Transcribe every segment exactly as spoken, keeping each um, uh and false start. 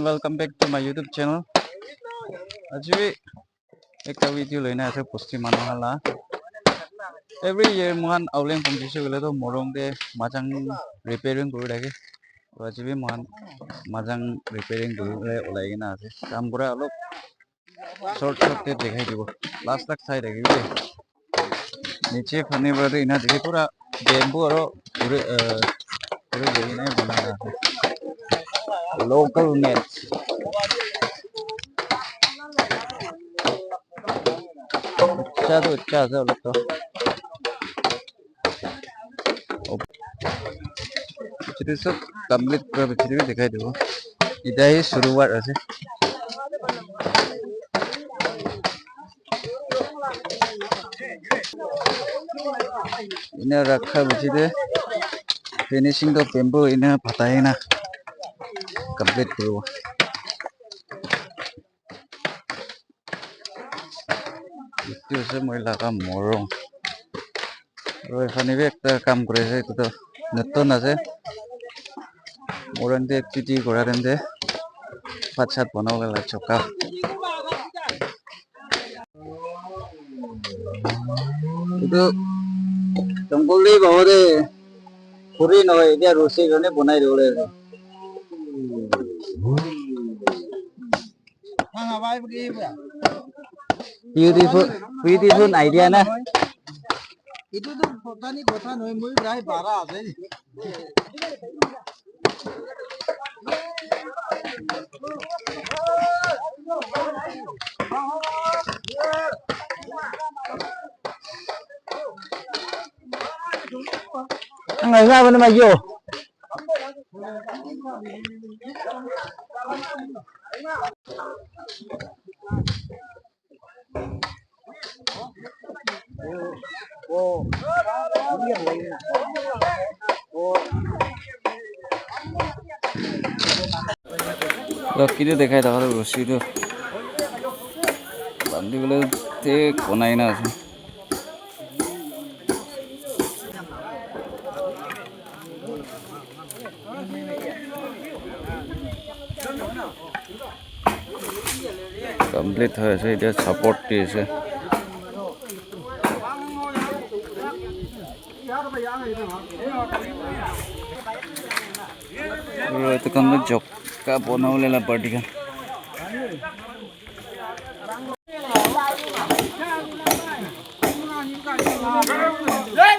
Welcome back to my YouTube channel. Aji bi ekta video loina ase bosti manu khan la. Every year mohan Aoleng Phangchosi hoile toh morung te majang repairing kuri thake. Toh aji bi mohan majang repairing kuri bole olai kena ase. Kam kura olop short short te dikhai dibo. Last tak sai thakibi de. Niche phani para tu ena dikhi pura bamboo aro pura, uh, pura bamboo nai bana laga ase. Local made. Acha tu acha ase olop to. Pichete sob complete pura pichete bi dikhai dibo. Eta hi shuruwat ase. Ena rakha pichete finishing toh bamboo ena batai na complete kuribo. Etu ase moi laga morung. Aru ephane bi ekta kam kuri ase, etu toh notun ase. Morung te duty kura time te bhat chat banabole la choka. Etu jungle te pabo de, khuri nohoi, etiya rusi karone banai dibole ase. Beautiful, beautiful idea na. Etu tu photani kotha nohoi, moi prai bara ase. Ang ay nga ba naman yo? Toh kitu dikhai thaka toh rusi tu bandi bole thik banai na ase. Complete hoi ase, etiya support di ase. Aru etu khan toh jokka banabole la party khan. Hey!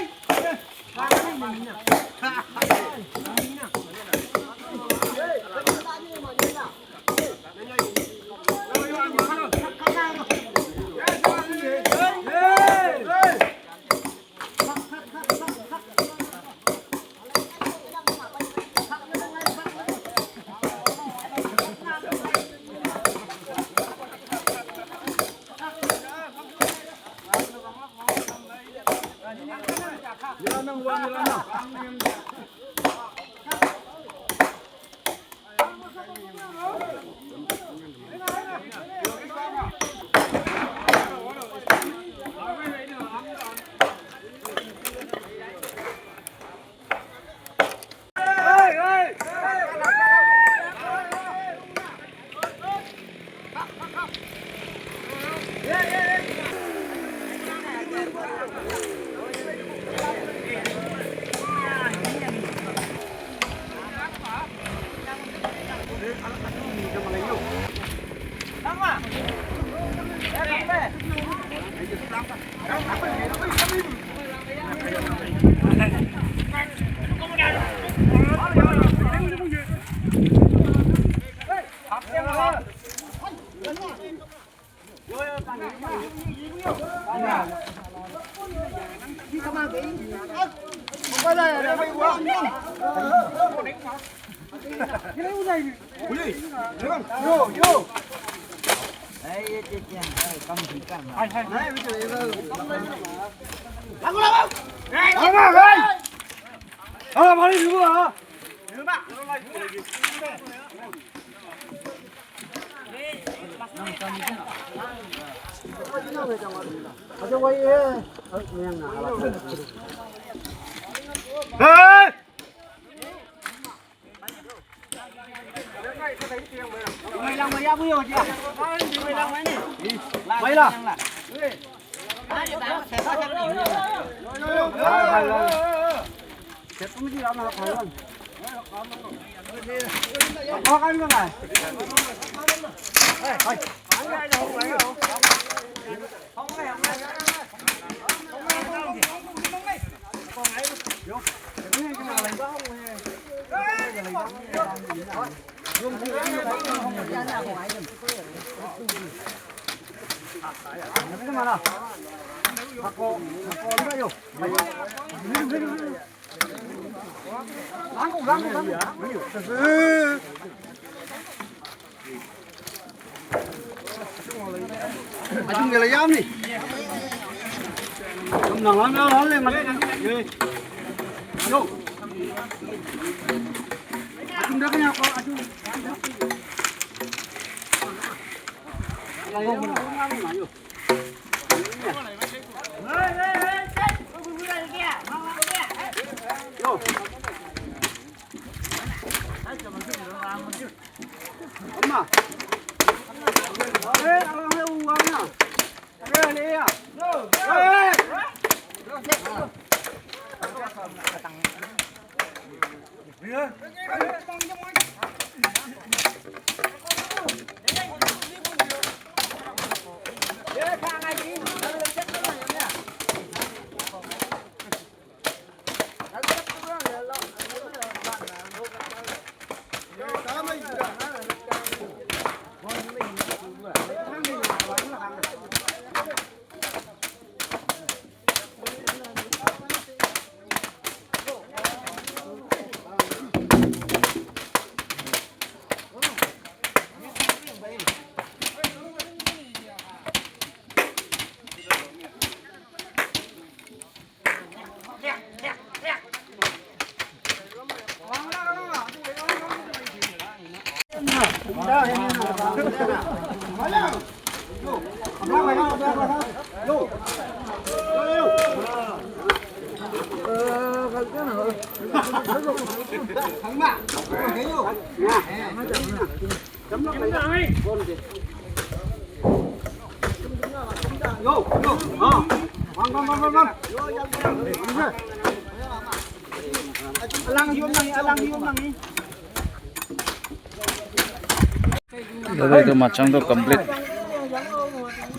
Dada, etu machang tu complete.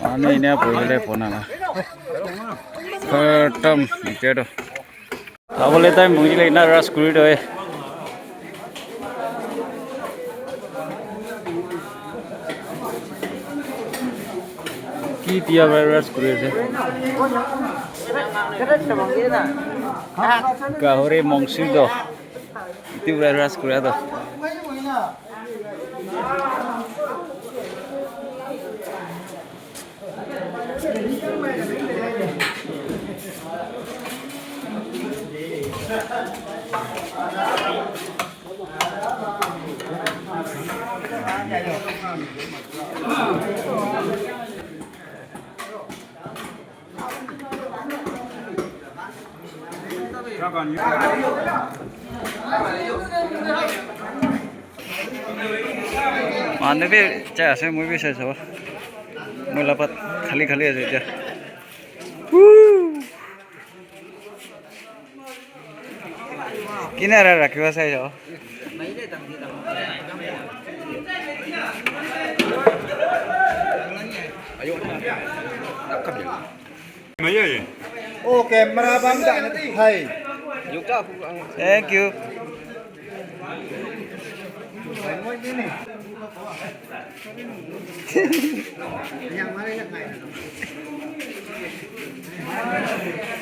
Manu enia bohi le bona la. Khatam, etia tu. Khabole time hoile ena rush kuri toh, eh. Ki dia para rush kuri ase? Gahori mongsi toh. Etu para rush kura toh. Manu bi jai ase, moi bi sai sabo. Moi la pat khali khali ase etia. Woo! Kinara rakhibo sai sabo. Oh, camera bang da na hai. Thank you.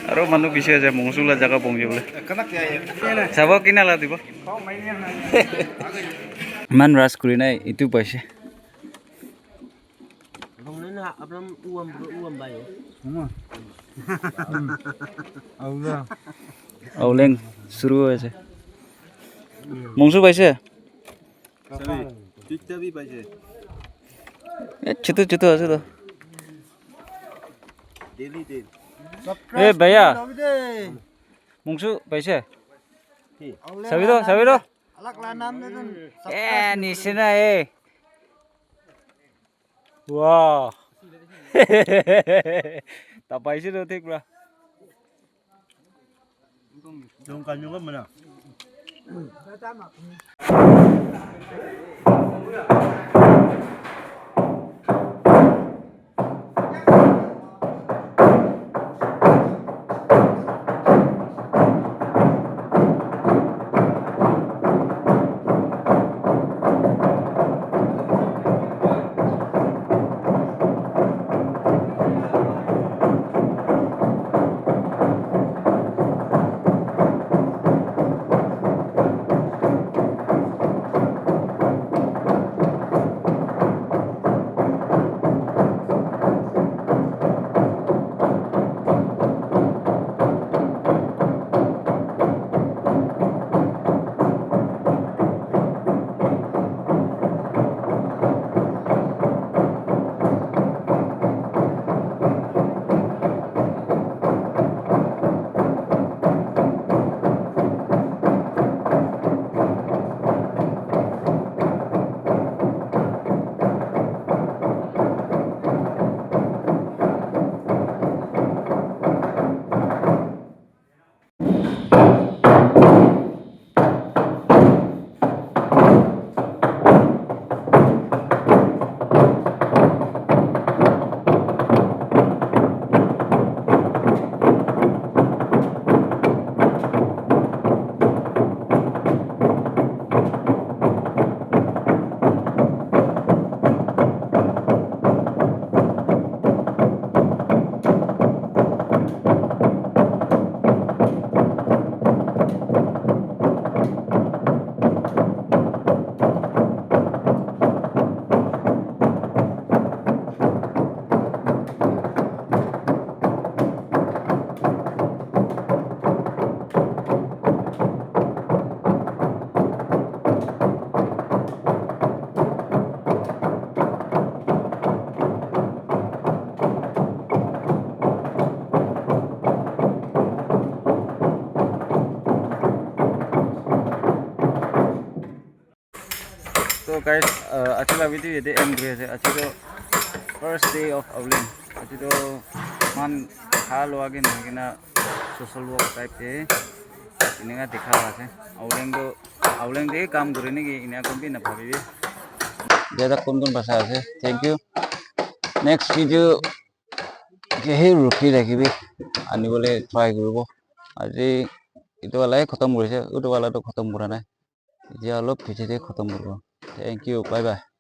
Aro manu bishi ase, mongsu la jaga pongji bole. Sabo kina la dibo. Iman rush kuri nai, etu paise. Auleng suru hoise. Mongsu paise? Sabi, tikta bi paise. Eh, chutu chutu ase to. Daily, daily. Eh, bhaiya. Mongsu paise? Sabi to, sabi to. Alak la nam de dun. Eh, nisina eh. Wow. Tapaise to thik pura. Dong kan juga mana? So guys, uh, aji la video yate end kuri ase. Aji to first day of Aoleang. Aji to man kha lua ke nahi kena social work type te eneka dikha ase. Aoleang to Aoleang te kam kuri niki eneka kon bi na bhabi bi. Jada kon kon basa ase. Thank you. Next video ke he rukhi rakhibi anibole try kuribo. Aji etu wala he khatam kurise, utu wala to khatam kura nai. Etia olop piche te khatam kuribo. Thank you. Bye bye.